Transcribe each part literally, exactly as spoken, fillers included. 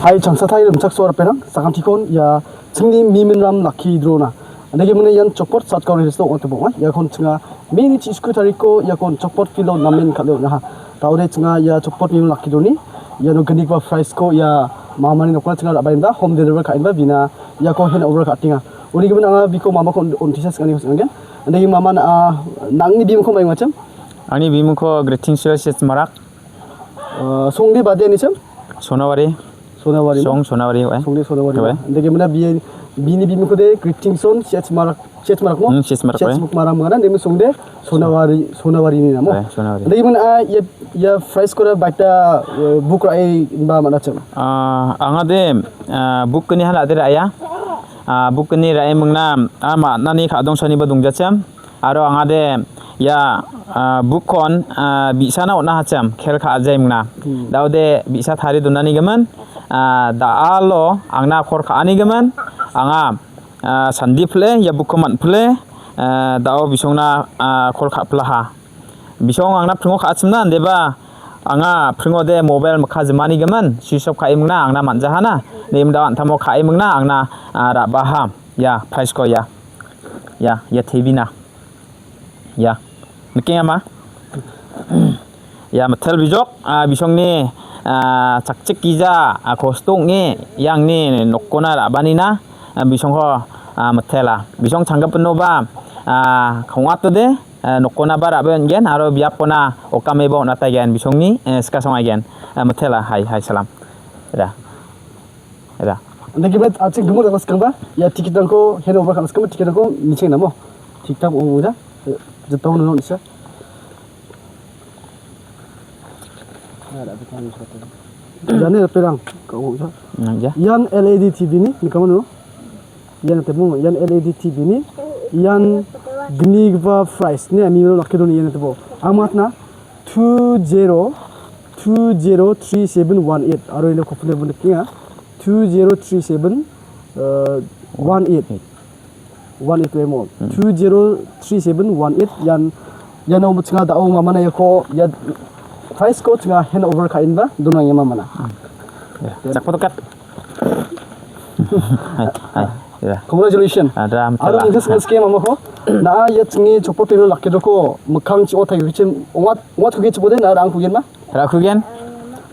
Hai, changsatai rimchaksoa ripengrang, sakantikon ia chingni miminram lakki drona. Andake mingna ian Chokpot Satgaon Hills-o ong·ateba ong·a. Iakon chinga May-ni chi·sku tariko iakon Chokpot field-o namen kal·e on·aha. Da·ode chinga ia Chokpot miminram lakki droni iano gnigipa prize-ko ia mamani nokna chinga ra·baenba home deliver ka·enba bina iako hand over ka·atenga. Uni gimin anga biko mamako on-, on·tisa sing·aniko sing·angen. Andake mama na·a, nangni bimingko maimachim? Angni bimingko Greeting Sales Marak. Ah, songde bade anichim? Sonawari. Sonawari mo? Song Sonawari, eh. Songde Sonawari mo? Oi. Andake mingna bi-, bini bimingkode Greetingson C H Marak, C H Marak mo? Hmm, C H Marak, C H oi. Marak mingna. Neme songde Sonawari, Sonawari ni namo. Oi, Sonawari. Andake mingna, ah, ia, ia prize-kora baita, eh, book ra·e inba man·achim? Ah, angade, ah, book-ni hala de ra·a. Ah, book-ni ra·e mingna, ah, ma·nani ka·dongsaniba dongjachim. Aro angade ia, ah, book-kon, ah, bi·sana on·ahachim, kel ka·ajai mingna. Hmm. Da·ode bi·sa tarie donani gimin, ah, da·alo angna kol ka·ani gimin, anga, ah, sandi pile, ia book-ko man·pile, ah, da·o bisongna, ah, kol ka·pilaha. Bisong angna pringo ka·achimna, indeba anga pringode mobile mikka jimani gimin, switch off ka·e mingna, angna man·jahana. Nim da antamo ka·e mingna, angna, ah, ra·baha. Ia, prize-ko ia. Ia, ia tebina. Ia, nikenga ma? Ia, mitel bijok, ah, bisongni, ah, chakchik gija, ah, kosto ong·e, iangni nokkona ra·banina, ah, bisongko, ah, mitela. Bisong changgipinoba, ah, kong·atode, ah, nokkonaba ra·be on·gen, aro biapona okameba on·ataigen, bisongni, eh, skasong aigen, ah, mitela, hai, hai, salam. Ira. Ira. Andake mingna, a·chik gimik dakna skangba, ia ticket-rangko hand over ka·na skangba, ticket-rangko nicheng namo. Tik-tak ong·ongja. Jepang nono nisa. Jani ripengrang, ka·ongja. Nangja. Ian L E D T V-ni, nikamo nono. Ian tebo, ian L E D T V-ni, ian gnigipa prize-ni ami iano lakki doni ian tebo. Ang matna two zero two zero three seven one eight aro iano kopilni nikenga. Two zero three seven, uh, one eight. One eight emo. Hmm. Two zero three seven one eight ian, iano chinga da·o mamana iako ia prize-ko chinga hand over ka·enba donangema mana. Hmm. Ya, jakpo tokat. Hai, hai, ya. Congratulations. Ah, dra, aro mitela. Nangsa sing·e mamako. Na·a ia chingni Chokpot field-o lakki droko mikkang chi·o taigichim ong·at, ong·atkugichim ode na·a ra·angkugenma? Ra·kugen.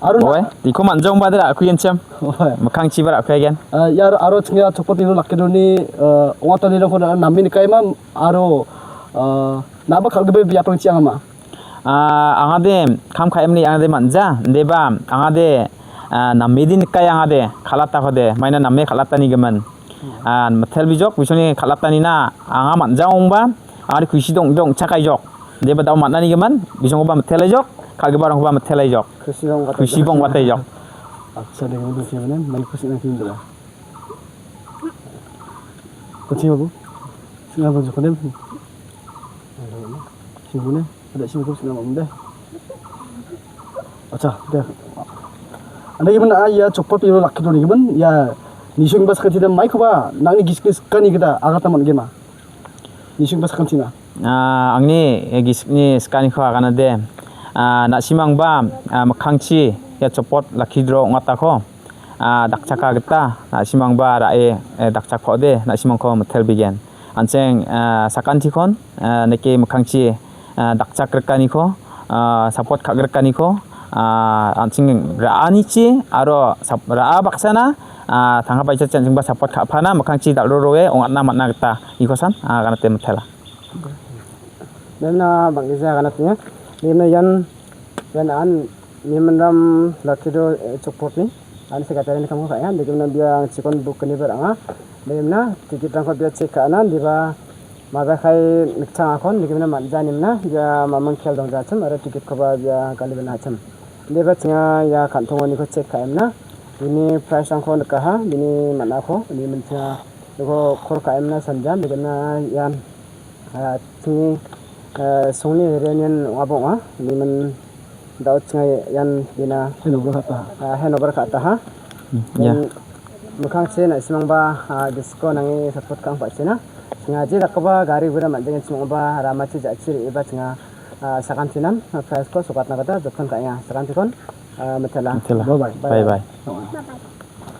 Aro na- Oe, iko man·jongba de ra·kugenchim. Oe. Mikkangchiba ra·kugen. Ah, ia aro, aro chinga Chokpot field-o lakki droni, eh, ong·atanirangko na·a name nikaima aro, eh, na·aba kal·gipa biaprangchi angama? Ah, angade kam ka·emni angade man·ja, indeba angade, ah, namedi nikai angade, kal·atakode, maina name kal·atanigimin. Ah, mitel bijok, bisongni kal·atanina anga man·ja ong·ba, angade kusi dong·, dongchakaijok. Indeba da·o man·anigimin, bisongkoba mitelaijok, kal·giparangkoba mitelaijok. Kusi bong·bataijok. Kusi bong·bataijok. Acha, dengan tu siapa ni? Main kusi nang sini tu lah. Kusi apa? Sini apa tu? Sini apa? Ada sini apa? Sini apa? Acha, de. Andake mingna ia Chokpot field-o lakki doni gimin, ia nisenggipa sakantina maikoba nangni gisikni skani gita agata man·gema. Nisenggipa sakantina. Ah, angni gisikni skaniko aganade. Ah, na·simangba, ah, mikkangchi ia Chokpot lakki dro ong·atako. Ah, dakchaka gita, na·simangba ra·e, eh, dakchakode, na·simangko mitelbigen. An·cheng, ah, sakantikon, ah, neke mikkangchi, ah, dakchakgrikaniko, ah, support ka·grikaniko, ah, an·cheng ra·anichi aro sap-, ra·a baksana, ah, tangka paisa an·chengba support ka·pana mikkangchi dal·ro roe ong·atna man·a gita nikosan, ah, ganate mitela. Nena bang·gija ganatenga. Nena ian, ian an Miminram Lucky Draw, eh, Chokpotni, an·seng gatari kamko ka·enga, degimna bia chikon book kani ber anga, degimna ticket rangko bia check ka·ana, diba maga kai nikchang akon, degimna manja nimna, bia mamang kel dong jachim, aro ticket koba bia gali bena achim. Diba chinga ia kantongoniko check ka·emna, bini price rangko nikaha, bini man·ako, bini mintinga, iko kor ka·emna sanjan, degimna ian, ah, chingni, ah, songni reunion ong·a bong·a, bini min Da·o chinga ian bina, hand over ka·taha. Ah, hand over ka·taha. Hmm, ya. Ian mikkangchi na·simangba, ah, gisiko nange support ka·ang ba·china. Chinga je dakgipa gari gura man·jangenchim ong·ba ramachi ja·chi re·eba chinga, ah, sakantinan, ah, prize-ko sokatna gita joton ka·enga. Sakantikon, ah, mitela. Mitela. Bye bye. Bye bye. Bye bye.